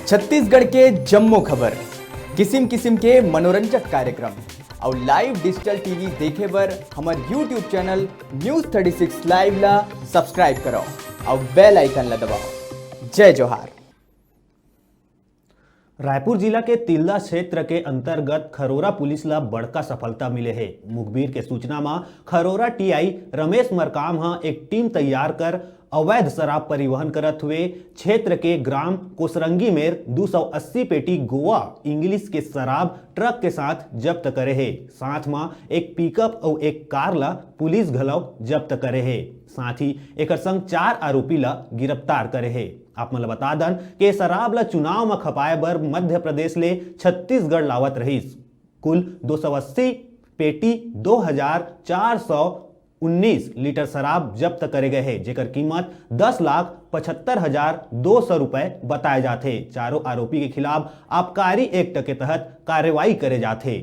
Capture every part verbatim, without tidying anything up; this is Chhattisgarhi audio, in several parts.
छत्तीसगढ़ के जम्मो खबर, किसिम किसिम के मनोरंजक कार्यक्रम अउ लाइव डिजिटल टीवी देखे बर हमर YouTube channel news thirty six live ला सब्सक्राइब करव अउ बेल आइकन ला दबाव। जय जोहार। रायपुर जिला के तिल्दा क्षेत्र के अंतर्गत खरोरा पुलिस ला बड़का सफलता मिले हे। मुखबिर के सूचना म खरोरा टीआई रमेश मरकाम ह एक टीम तैयार कर अवैध शराब परिवहन करत हुए क्षेत्र के ग्राम कोसरंगी मेर दो सौ अस्सी पेटी गोवा इंग्लिश के शराब ट्रक के साथ जब्त करे हे। साथ म एक पिकअप अउ एक कार ला पुलिस घलव जब्त करे हे। साथ ही एकर संग चार आरोपी ला गिरफ्तार करे हे। आप मन ल बता दन के शराब ल चुनाव म खपाए बर मध्य प्रदेश ले छत्तीसगढ़ लावत रहिस। कुल दो सौ अस्सी पेटी दो हजार चार सौ उन्नीस लीटर शराब जब्त करे गए हे, जेकर कीमत दस लाख पचहत्तर हजार दो सौ रुपए बताए जाथे। चारों आरोपी के खिलाफ आबकारी एक्ट के तहत कार्रवाई करे जाथे।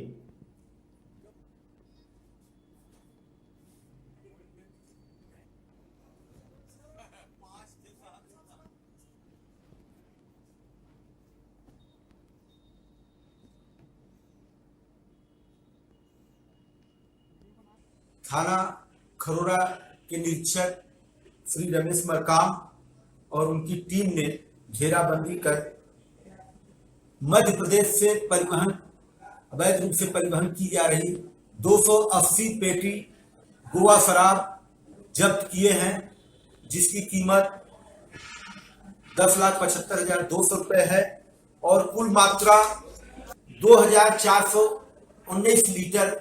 थाना खरोरा के निरीक्षक श्री रमेश मरकाम और उनकी टीम ने घेराबंदी कर मध्य प्रदेश से परिवहन, अवैध रूप से परिवहन की जा रही दो सौ अस्सी पेटी गोवा शराब जब्त किए हैं, जिसकी कीमत दस लाख पचहत्तर हजार दो सौ रुपए है और कुल मात्रा दो हजार चार सौ उन्नीस लीटर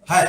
है।